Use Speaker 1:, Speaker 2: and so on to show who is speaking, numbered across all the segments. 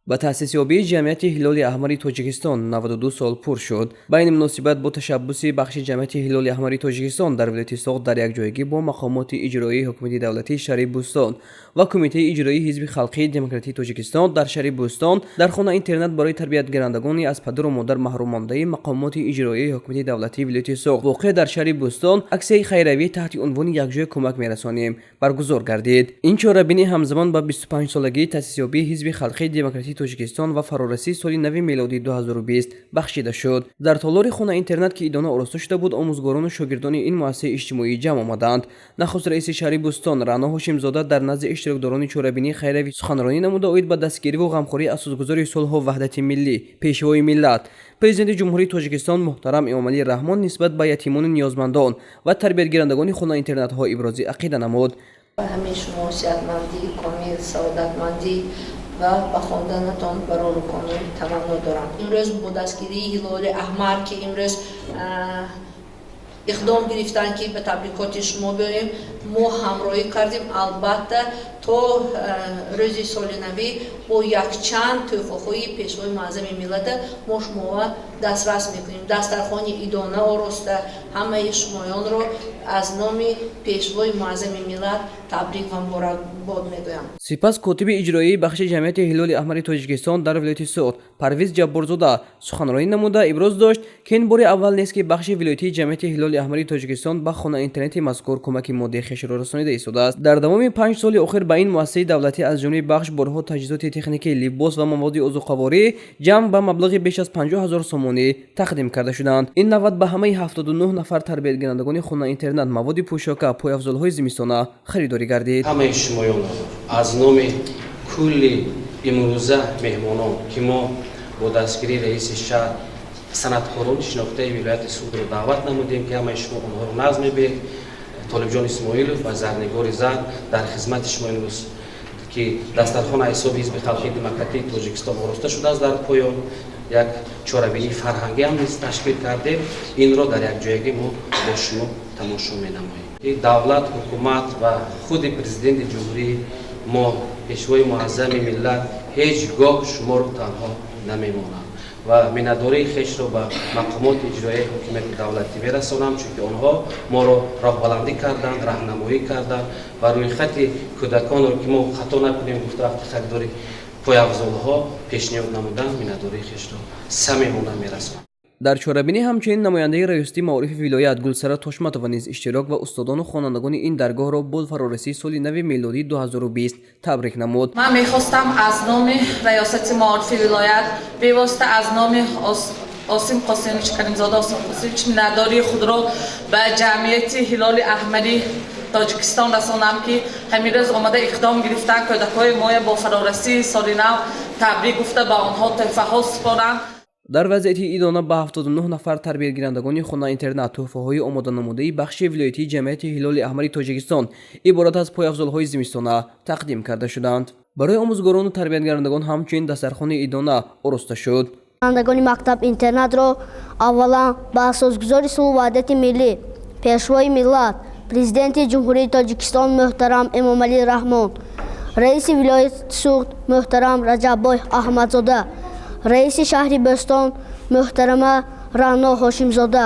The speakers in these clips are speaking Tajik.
Speaker 1: Ба таъсисёбии Ҷамъияти Ҳилоли Аҳмари Тоҷикистон 92 сол пур шуд. Ба ин муносибат бо ташаббуси бахши Ҷамъияти Ҳилоли Аҳмари Тоҷикистон дар вилояти Суғд дар якҷоягӣ бо мақомоти иҷроии ҳукумати давлатии шаҳри Бӯстон ва Кумитаи иҷроии Ҳизби халқии демократии Тоҷикистон дар шаҳри Бӯстон дар хона-интернат барои тарбиятгирандагони аз падару модар маҳруммондаи мақомоти иҷроии ҳукумати давлатии вилояти Суғд, воқеъ дар шаҳри Бӯстон, аксияи хайравӣ таҳти унвони «Якҷоя кӯмак мерасонем» баргузор гардид. Ин чорабинӣ ҳамзамон ба 25-солагии таъсисёбии Ҳизби халқии демократии Тоҷикистон ва фарорасии соли нави мелодии 2020 бахшида шуд. Дар толори хона-интернат, ки идона ороста шуда буд, омӯзгорону шогирдони ин муассисаи иҷтимоӣ ҷамъ омаданд. Нахуст раиси шаҳри Бӯстон Раъно Ҳошимзода дар назди иштирокдорони чорабинии хайравӣ суханронӣ намуда, оид ба дастгириву ғамхории асосгузори сулҳу ваҳдати миллӣ, Пешвои миллат, Президенти Ҷумҳурии Тоҷикистон муҳтарам Эмомалӣ Раҳмон нисбат ба ятимону ниёзмандон ва тарбиятгирандагони хонаинтернатҳо ибрози ақида намуд.
Speaker 2: Ҳамаи шумо сиҳатмандии комил, саодатмандӣ ва ба хонданатон барору комил таманно дорам. Имрӯз бо дастгирии Ҳилоли Аҳмар, ки имрӯз иқдом гирифтанд, ки ба табрикоти шумо биёем, мо ҳамроҳӣ кардем. Албатта, то рӯзи соли навӣ бо якчанд тӯҳфаҳои Пешвои муаззами миллата мо шумоа дастрас мекунем. Дастархони идона ороста, ҳамаи шумоёнро аз номи Пешвои муаззами миллат табрик ва муборакбод мегӯям.
Speaker 1: Сипас котиби иҷроии бахши Ҷамъияти Ҳилоли Аҳмари Тоҷикистон дар вилояти Суғд Парвиз Ҷабборзода суханронӣ намуда, иброз дошт, ки ин бори аввал нест, ки бахши вилоятии Ҷамъияти Ҳилоли Аҳмари Тоҷикистон ба хона-интернати мазкур кӯмаки моддии хешро расонида истодааст. Дар давоми 5 соли охир ба ин муассисаи давлатӣ аз ҷониби бахш борҳо таҷҳизоти техникӣ, либос ва маводи озуқаворӣ ҷамъ ба маблағи беш аз 50 ҳазор сомонӣ тақдим карда шуданд. Ин навбат ба ҳамаи 79 нафар тарбиятгирандагони хона-интернат маводи пӯшока, пойафзолҳои зимистона харидорӣ гардид.
Speaker 3: Ҳамаи шумоёнро аз номи кулли имрӯза меҳмонон, ки мо бо дастгирии раиси шаҳр санъаткорони шинохтаи вилояти Суғдро даъват намудем, ки ҳамаи шумо онҳоро нағз мебинед, Толибҷон Исмоилов ва Зарнигори Зар, дар хизмати шумо имрӯз, ки дастархон аз ҳисоби Ҳизби халқии демократии Тоҷикистон ороста шудааст. Дар поён як чорабинии фарҳангӣ ҳам низ ташкил кардем. Инро дар якҷоягӣ мо бо шумо тамошо менамоем. Давлат, ҳукумат ва худи Президенти ҷумҳурии мо, Пешвои муаззами миллат, ҳеҷ гоҳ шуморо танҳо намемонанд ва миннатдории хешро ба мақомоти иҷроияи ҳокимияти давлатӣ мерасонам, чунки онҳо моро роҳбаландӣ карданд, раҳнамоӣ карданд ва рӯйхати кӯдаконро, ки мо хато накунем гуфта, вақти харидори пойафзолҳо пешниҳод намуданд, миннатдории хешро самимона мерасонам.
Speaker 1: Дар чорабинӣ ҳамчунин намояндаи раёсати маорифи вилоят Гулсара Тошматова низ иштирок ва устодону хонандагони ин даргоҳро бо фарорасии соли нави мелодии 2020 табрик намуд.
Speaker 4: Ман мехостам аз номи раёсати маорифи вилоят, бевосита аз номи Осим Қосимович Каримзода Осим Қосимович, миннатдории худро ба Ҷамъияти Ҳилоли Аҳмари Тоҷикистон расонам, ки ҳамин рӯз омада иқдом гирифтан, кӯдакҳои моя бо фарорасии соли нав табрик гуфта, ба онҳо тӯҳфаҳо супоранд.
Speaker 1: Дар вазъияти идона ба 79 нафар тарбиятгирандагони хона-интернат тӯҳфаҳои омоданамудаи бахши вилоятии Ҷамъияти Ҳилоли Аҳмари Тоҷикистон иборат аз пойафзолҳои зимистона тақдим карда шуданд. Барои омӯзгорону тарбиятгирандагон ҳамчунин дастархони идона ороста шуд.
Speaker 5: Хонандагони мактаб интернатро аввалан ба асосгузори сулҳу ваҳдати миллӣ, Пешвои миллат, Президенти Ҷумҳурии Тоҷикистон муҳтарам Эмомалӣ Раҳмон, раиси вилояти Суғд муҳтарам Раҷаббой Аҳмадзода, раиси шаҳри Бӯстон муҳтарама Раъно Ҳошимзода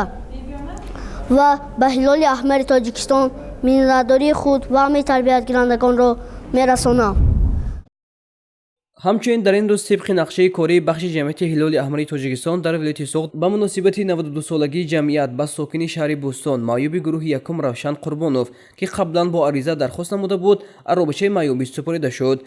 Speaker 5: ва ба Ҳилоли Аҳмари Тоҷикистон миннатдории худ ва ҳамаи тарбиятгирандагонро мерасонам.
Speaker 1: Ҳамчунин дар ин рӯз тибқи нақшаи кории бахши Ҷамъияти Ҳилоли Аҳмари Тоҷикистон дар вилояти Суғд ба муносибати 92-солагии ҷамъият ба сокини шаҳри Бӯстон, маъюби гурӯҳи якум Равшан Қурбонов, ки қаблан бо ариза дархост намуда буд, аробачаи маъюбӣ супорида шуд.